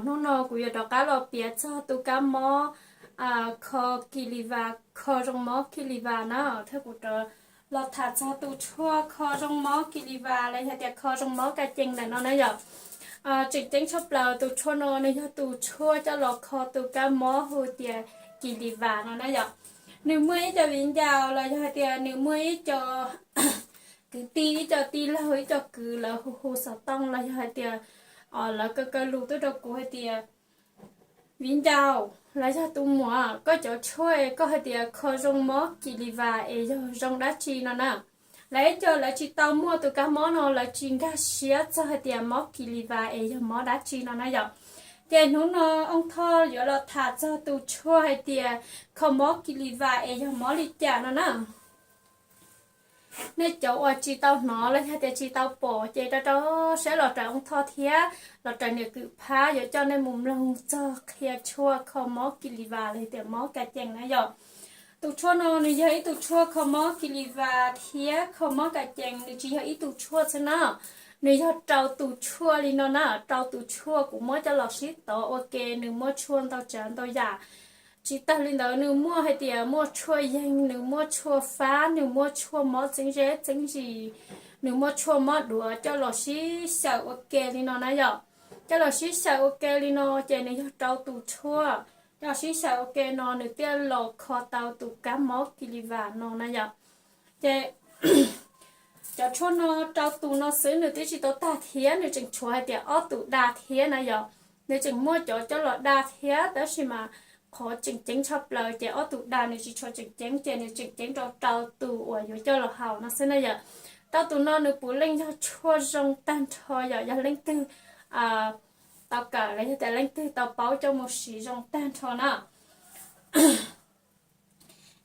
Hnub no kuv yuav rov qab los piav txog tus kab mob kho kis lis vas, kho zoo mob kis lis vas na, thiab kuv rov los tham txog tus tshuaj kho zoo mob kis lis vas los yog tias kho zoo mob ka cees ntawm no na yom. Tseem ceeb tshaj plaws tus tshuaj no nws yog tus tshuaj coj los kho tus kab mob hu tias kis lis vas no na yom. Nws muaj ib co viv ncaus los yog hais tias nws muaj ib co kwv tij, ib co tij laug, ib co kwv lawv hu hu xov tooj los yog hais tias lawv kaw kaw lus tuaj rau kuv hais tias, viv ncaus los yog tus muam, koj cov tshuaj koj hais tias kho zoo mob kis lis vas es yog zoo dab tsi no na. Lawv ib co lawv tsis tau muaj tus kab mob no lawv tsis nkag siab txog hais tias mob kis lis vas es yog mob dab tsi no na yom. Ces hnub no Ooj Thoj yuav los tham txog tus tshuaj hais tias kho mob kis lis vas es yog mob li cas no na. Nej cov uas tsis tau hnov los yog tias tsis tau pom ces rau rau siab los raws Ooj Thoj thiab los raws niam Kwm Phab yuav coj nej mus mloog txog qhia tshuaj kho mob kis lis vas los yog tias mob ka cees na yom. Tus tshuaj no nws yog ib tug tshuaj kho mob kis lis vas thiab kho mob ka cees, nws tsis yog ib tug tshuaj xwb na. Nws yog rau tus tshuaj li no na, rau tus tshuaj kuv muab coj los sib tov ua ke, nws muaj tshuaj ntau tsav ntau yam. Tsis tag li ntawd nws muaj hais tias muaj tshuaj yeeg, nws muaj tshuaj fab, nws muaj tshuaj mob txeeb zeb txeeb zis, nws muaj tshuaj mob duav coj los sib xyaw ua ke li no na yom. Coj los sib xyaw ua ke li no ces nws yog rau tus tshuaj, coj los sib xyaw ua ke no nws thiaj los kho tau tus kab mob kis lis vas no na yom. Ces cov tshuaj no rau tus no xwb nws twb tsis tau tag thiab, nws tseem tshuav hais tias ob tus da thiab na yom. Nws tseem muaj cov coj los da thiab, tab sis mas qhov tseem ceeb tshaj plaws ces ob tus da nws tsis tshua tseem ceeb, ces nws tseem ceeb rau rau tus uas yuav coj los haus no xwb na yom. Rau tus no nws puav leej yog tshuaj zoo tag nrho yom, yog leej twg tau kawm los yog tias leej twg tau paub coj mus siv zoo tag nrho na.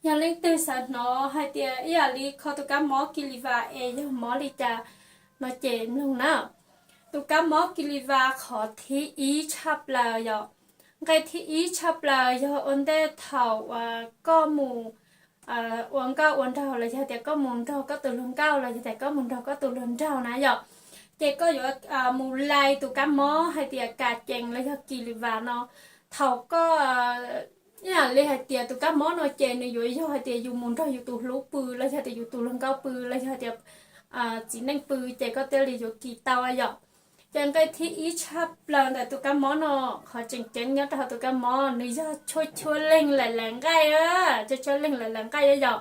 Yog leej twg xav hnov hais tias ib yam li kho tus kab mob kis lis vas es yog mob li cas no ces mloog na. Tus kab mob kis lis vas qhov thib ib tshaj plaws yom, nqe thib ib tshaj plaws yog ua ntej thaum uas koj mus ua nkauj ua nraug los yog tias koj mus nrog koj tus hluas nkauj los yog tias koj mus nrog koj tus hluas nraug na yom, ces koj yuav mus lais tus kab mob hais tias ka cees los yog kis lis vas no. Thaum koj, ib yam li hais tias tus kab mob no ces nws yuav yog hais tias yus mus nrog yus tus hlub pw los yog tias yus tus hluas nkauj pw los yog tias txiv neej pw ces koj thiaj li yuav kis tau yom. Ces nqe thib ib tshaj plaws ntawm tus kab mob no, qhov tseem ceeb nyob rau hauv tus kab mob nws yog tshuaj chua leeg laim laim nqaij, tshuaj chua leeg laim laim nqaij yom.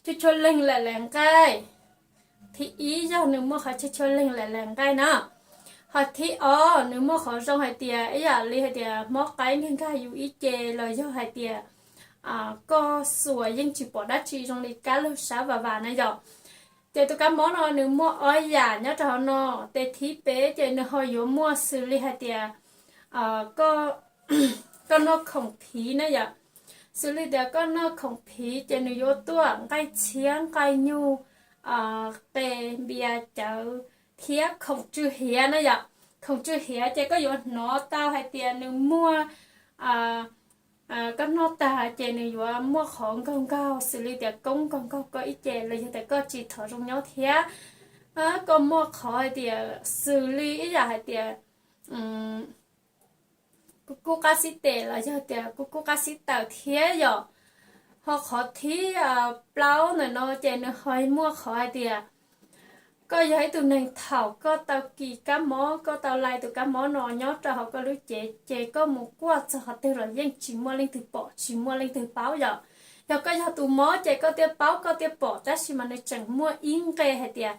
Tshuaj chua leeg laim laim nqaij. Thib ib yog nws muaj qhov tshuaj chua leeg laim laim nqaij na. Ho thib ob nws muaj qhov zoo hais tias ib yam li hais tias mob qaib nkag nkag yus ib ce los yog hais tias koj xuas yeej tsis pom dab tsi zoo li kab lug sab vam vam na yom. Ces tus kab mob no nws muaj ob yam nyob rau hauv no. Tes thib peb ces nws ho yuav muaj xws li hais tias koj noj khoom phiv na yom. Xws li tias koj noj khoom phiv ces nws yuav tuaj nqaij txhiab, nqaij nyuj, qe, npias, cawv thiab khoom tsw hiav na yom. Khoom tsw hiav ces koj yuav hnov tau hais tias nws muaj, koj noj tag ces nws yuav muaj qhov nkaug nkaug xws li tias koob nkaug nkaug koj ib ce los yog tias koj tsis thov zoo nyob thiab. Koj muaj qhov hais tias xws li ib yam hais tias kub kub qab xib tes los yog tias kub kub qab xib taws thiab yom. Ho qhov thib plaub ntawm no ces nws ho muaj qhov hais tias koj yog ib tug neeg thaum koj tau kis kab mob, koj tau lais tus kab mob no nyob rau hauv koj lub cev ces koj mus kuaj txog qhov twg los yeej tsis muaj leej twg pom tsis muaj leej twg paub yom. Yog koj yog tus mob ces koj thiaj paub koj thiaj pom, tab sis mas nws tseem muaj ib nqe hais tias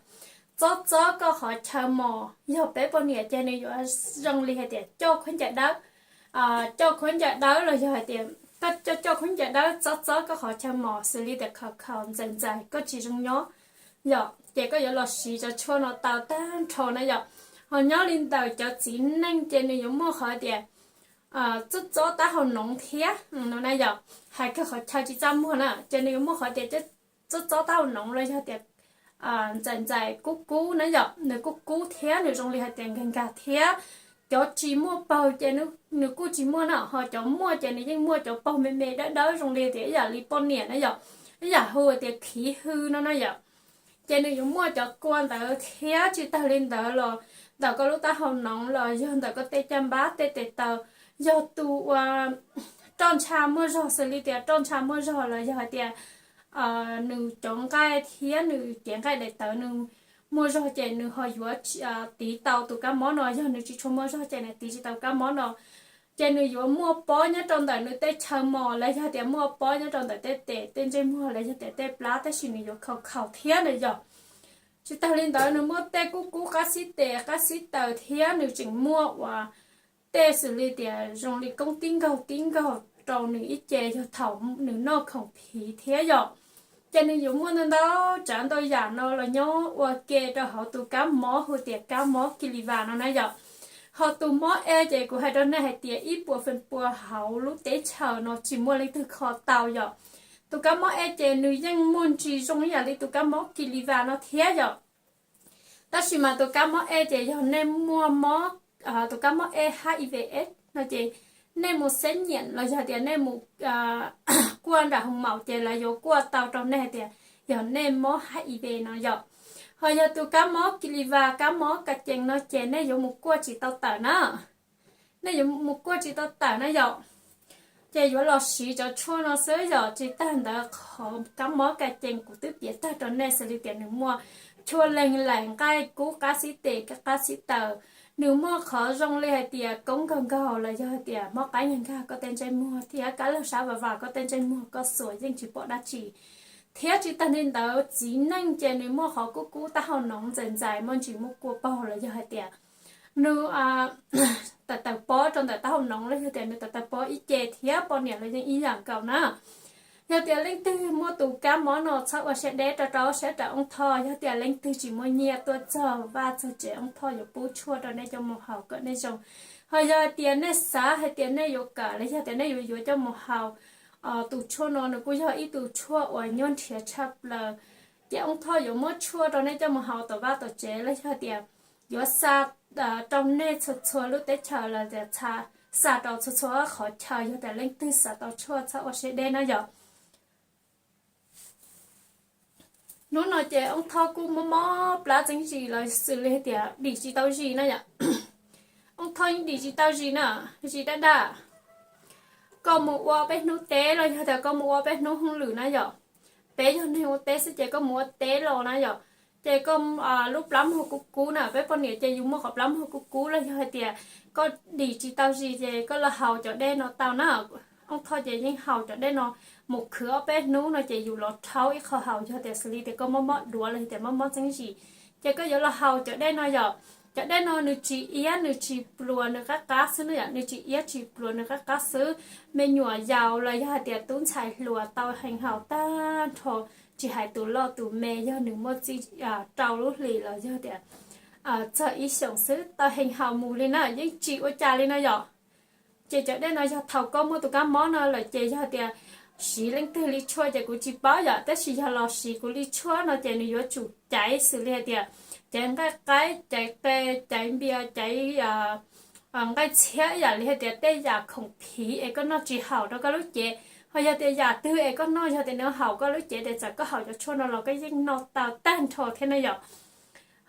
txob txob koj qhov chaw mos, yog peb poj niam ces nws yuav zoo li hais tias coj khaub ncaws dawb, coj khaub ncaws dawb los yog hais tias koj coj khaub ncaws dawb txob txob koj qhov chaw mos xws li tias khaus khaus ntxais ntxais koj tsis zoo nyob yom, ces koj yuav los siv cov tshuaj no tau tag nrho na yom. Ho nyob li ntawm cov txiv neej ces nws yuav muaj qhov hais tias txob txob taub hau noov thiab no na yom, hais kawg qhov chaw tsis txaj muag na ces nws yuav muaj qhov tias txob txob taub hau noov los yog tias ntxais ntxais kub kub na yom, nws kuj kub thiab nws zoo li hais tias nkag nkag thiab. Cov tsis muaj paug ces nws kuj tsis muaj na, ho cov muaj ces nws yeej muaj cov paug me me dawb dawb zoo li tias ib yam li poj niam na yom, ib yam hu tias khiv hw no na yom. Ces nws yuav muaj cov kua ntawd thiab tsis tag li ntawd los ntawm koj lub taub hau noov los yog ntawm koj tej caj npab tej tes taw, yog tus uas roj ntsha muaj zog, xws li tias roj ntsha muaj zog los yog hais tias nws cov nqaij thiab nws cev nqaij daim tawv nws muaj zog ces nws ho yuav tiv tau tus kab mob no. Yog nws tsis tshua muaj zog ces nws tiv tsis tau kab mob no. Ces nws yuav muaj pob nyob rau ntawm nws tej chaw mos los yog tias muaj pob nyob rau ntawm tej tes tej ntsej muag los yog tias tej plab, tab sis nws yuav khaus khaus thiab na yom. Tsis tas li ntawd nws muaj tej kub kub qab xib tes qab xib taw thiab nws tseem muaj uas tej xws li tias zoo li koob tib nkaug tib nkaug rau nws ib ce yog thaum nws noj khoom phiv thiab yom. Ces nws yuav muaj ntau ntau tsav ntau yam no los nyob ua ke rau hauv tus kab mob hu tias kab mob Kiliva no na yom. Ho tus mob e ces kuv hais rau nej hais tias ib puas feem pua hauv lub teb chaws no tsis muaj leej twg kho tau yom. Tus kab mob e ces nws yeej muaj ntsis zoo ib yam li tus kab mob Kiliva no thiab yom. Tab sis mas tus kab mob e ces yog nej muaj mob, tus kab mob e HIV no ces nej mus xeb nyiam los yog tias nej mus kuaj nram hoo maum ces lawv yuav kuaj tau rau nej hais tias yog nej mob HIV no yom. Ho yog tus kab mob Kiliva kab mob ka cees no ces nej yuav mus kuaj tsis tau tawm na. Nej yuav mus kuaj tsis tau tawm na yom. Ces yuav los siv cov tshuaj no xwb yom. Tsis tas ntawd qhov kab mob ka cees kuv twb piav tag rau nej xws li tias nws muaj tshuaj leej laim nqaij kub qab xib tes qab xib taw. Nws muaj qhov zoo li hais tias koob nkaug nkaug los yog hais tias mob qaib nkag nkag koj tej ntsej muag thiab kab laug sab vam vam koj tej ntsej muag koj xuas yeej tsis pom dab tsi. Thiab tsis tas li ntawd txiv neej ces nws muaj qhov kub kub taub hau noov ntxais ntxais muaj ntsis muaj kua paug los yog hais tias nws tawm tawm pob rau ntawm taub hau noov los yog tias nws tawm tawm pob ib ce thiab poj niam los yeej ib yam nkaus na. Yog tias leej twg muaj tus kab mob no txhob ua siab deb rau rau siab rau Oob Thoj, yog tias leej twg tsis muaj nyiaj tuaj txog vaj txog tsev Oob Thoj yuav pub tshuaj rau nej coj mus haus kom nej zoo. Ho yog hais tias nej xav hais tias nej yuav kawm los yog tias nej yuav yuav coj mus haus, tus tshuaj no nws kuj yog ib tus tshuaj uas nyuaj nrhiav tshaj plaws. Ces Oob Thoj yuav muab tshuaj rau nej coj mus haus tom vaj tom tsev los yog tias yuav xa rau nej txhua txhua lub teb chaws los tias xa rau txhua txhua qhov chaw, yog tias leej twg xav tau tshuaj txhob ua siab deb na yom. Hnub no ces Oob Thoj kuj mob mob plab txeeb zis los xws li tias dim tsis tau zis na yom. Oob Thoj yeej dim tsis tau zis na, zis daj daj. Koj mus ua peb hnub teb los yog tias koj mus ua peb hnub hauj lwm na yom, peb yog neeg ua teb xwb ces koj mus ua teb los na yom, ces koj lub plab muag kub kub na, peb poj niam ces yus muaj qhov plab muag kub kub los yog hais tias koj dim tsis tau zis ces koj los haus cov dej no tau na. Oob Thoj ces yeej haus cov dej no mus khwv ob peb hnub no ces yus los rhaub ib qho haus, yog tias xws li tias koj mob mob duav los yog tias mob mob txeeb zis, ces koj yuav los haus cov dej no yom. Cov dej no nws tsis iab nws tsis pluas nws qab qab xwb na yom, nws tsis iab tsis pluas nws qab qab xwb. Me nyuam yaus los yog hais tias tub ntxhais hluas tau heev haus tag nrho, tsis hais tus loj tus me yog nws muaj txij rau lub hlis los yog tias txog ib xyoos xwb tau heev haus mus li na yeej tsis ua cas li na yom. Ces cov dej no yog thaum koj muaj tus kab mob no lawm ces yog tias siv leej twg li tshuaj ces kuv tsis paub yom, tab sis yog los siv kuv li tshuaj no ces nws yuav tsum caiv xws li hais tias caiv nqaij qaib, caiv qe, caiv npias, caiv nqaij txhiab, ib yam li hais tias tej yam khoom phiv es koj noj tsis haum rau koj lub cev. Ho yog tias yam twg es koj noj yog tias nws haum koj lub cev ces txawm koj haus cov tshuaj no los koj yeej noj tau tag nrho thiab na yom.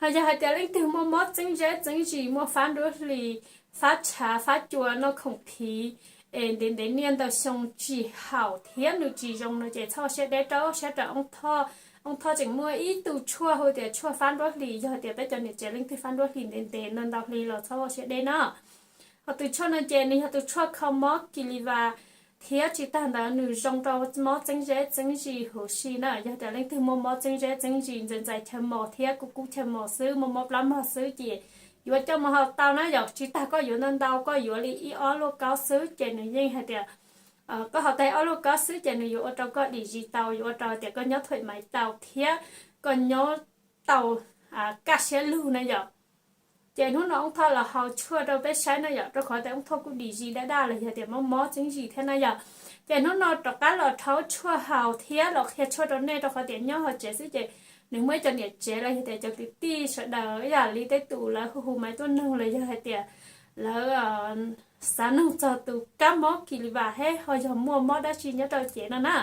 Ho yog hais tias leej twg muaj mob txeeb zeb txeeb zis, muaj fab nruab hlis, fab tshav fab cua, noj khoom phiv es ntev ntev niaj ntau xyoo tsis haum thiab nws tsis zoo no ces txhob ua siab deb rau siab rau Oob Thoj. Oob Thoj tseem muaj ib tug tshuaj hu tias tshuaj fab nruab hlis, yog tias peb cov niam tsev leej twg fab nruab hlis ntev ntev ntau ntau hli los txhob ua siab deb na. Ho tus tshuaj no ces nws yog tus tshuaj kho mob Kiliva, thiab tsis tas ntawd nws zoo rau mob txeeb zeb txeeb zis huv si na. Yog tias leej twg muaj mob txeeb zeb txeeb zis ntxais ntxais chaw mos thiab kub kub chaw mos xwb, muaj mob plab mog xwb ces yuav coj mus haus tau na yom. Tsis tas koj yuav ntau ntau, koj yuav li ib ob luaj kaub xwb ces nws yeej hais tias koj haus tag ob luaj kaub xwb ces nws yuav ua rau koj dim zis tau, yuav ua rau tias koj nyob thuam maiv tau thiab koj nyob tau kaj siab lug na yom. Ces hnub no Oob Thoj los haus tshuaj rau peb saib na yom, rau qhov tias Oob Thoj kuj dim zis daj daj los yog tias mob mob txeeb zis thiab na yom. Ces hnub no rov qab los rhaub tshuaj haus thiab los qhia tshuaj rau nej rau qhov tias nyob hauv tsev xwb ces nws muaj ib co niam tsev los yog tias cov kwv tij sawv daws ib yam li tej tus lawv hu hu maiv tuaj noog los yog hais tias lawv xav noog txog tus kab mob Kiliva thiab ho yog muaj mob dab tsi nyob rau cev no na.